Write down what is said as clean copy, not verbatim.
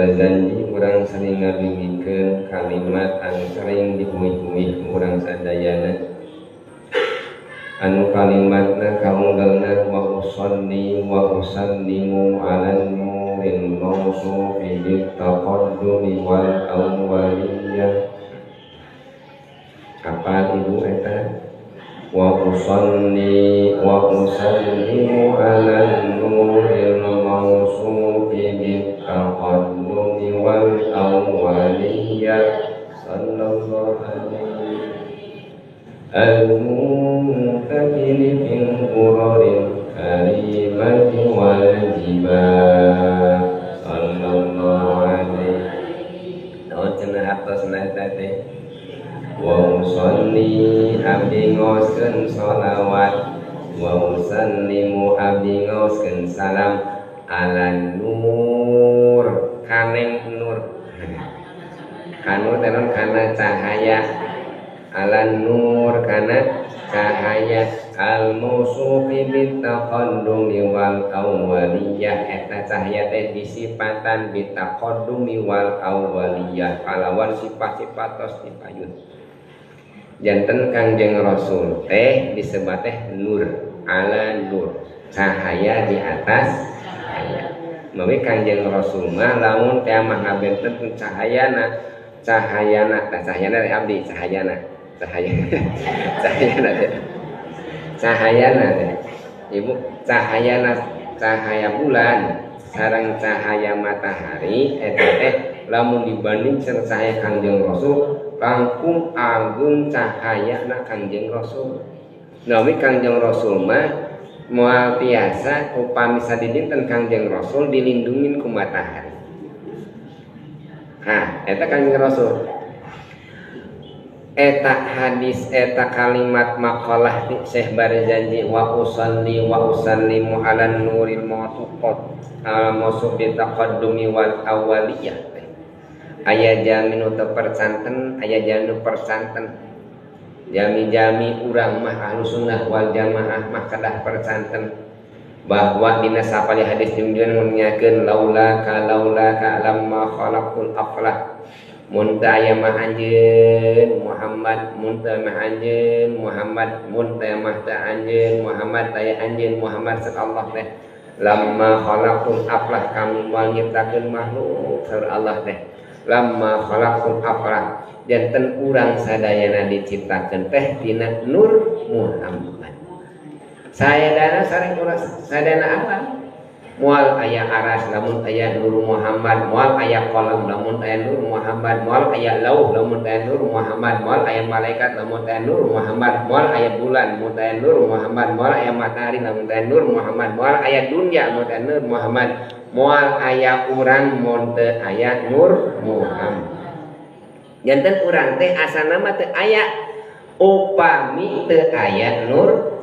Barzanji urang sering ngadugikeun kalimat anu sering diuih-uih urang sadayana anu kalimatna kaunggalna wa usalli wa usallimu ala nuril mausufi bit taqaddumi wal awwaliyah. Apa ibu eta? Wa usalli wa usallimu ala nuril mausufi bit taqaddumi wal awwaliyah sallallahu alaihi al-muntakili fil quraril karimati wal jibah sallallahu alaihi. Naon cenah hartosna eta teh? Wa usalli abdi ngaoskeun sholawat wa usallimu abdi ngaoskeun salam ala nur kaneng nur kanu teh kana cahaya ala nur kana cahaya al-mausufi bitaqaddumi wal awwaliyah eta cahaya teh disipatan bitaqaddumi wal awwaliyah kalawan sifat-sifat tos dipayun. Janten Kangjeng Rasul teh disebat teh nur ala nur cahaya di atas cahaya. Mawi Kangjeng Rasul mah lamun teh mah ngabenten cahayana cahayana tah cahayana teh abdi cahayana cahaya cahayana cahayana ibu cahayana cahaya bulan sareng cahaya matahari eta teh lamun dibanding sareng cahaya Kangjeng Rasul langkung agung cahayana Kangjeng Rasul. Nawi Kangjeng Rasul mah moal tiasa upami sadidinten Kangjeng Rasul dilindungin ku matahari. Hah, eta Kangjeng Rasul. Eta hadis eta kalimat maqalah di Syekh Barzanji wa usalli wa usallimu ala nuril mausuqat al mausufi taqaddumi wal awwaliyah. Aya jami nu teu percanten, aya jami nu percanten. Jami-jami urang mah ahlus sunnah wal jamaah mah kedah percanten bahwa dina sapali hadis junjungan ngunyakeun laula ka laula ka lamma khalaqul aflah. Mun teu aya mah anjeun Muhammad, mun teu mah anjeun Muhammad, mun teu mah teu anjeun Muhammad, aya anjeun Muhammad sallallahu teh. Lamma khalaqul aflah kami moal nyiptakeun makhluk saur Allah teh. Lamma khalaqul aflah janten urang sadayana diciptakeun teh tina nur Muhammad. Sadayana sareng urang sadayana alam. Moal aya aras lamun aya nur Muhammad, moal aya qalam lamun aya nur Muhammad, moal aya lauh lamun aya nur Muhammad, moal aya malaikat lamun aya nur Muhammad, moal aya bulan mun aya nur Muhammad, moal aya matahari lamun aya nur Muhammad, moal aya dunya mun aya nur Muhammad, moal aya urang mun teu aya nur Muhammad. Janten urang teh asana mah teu aya upami teu aya nur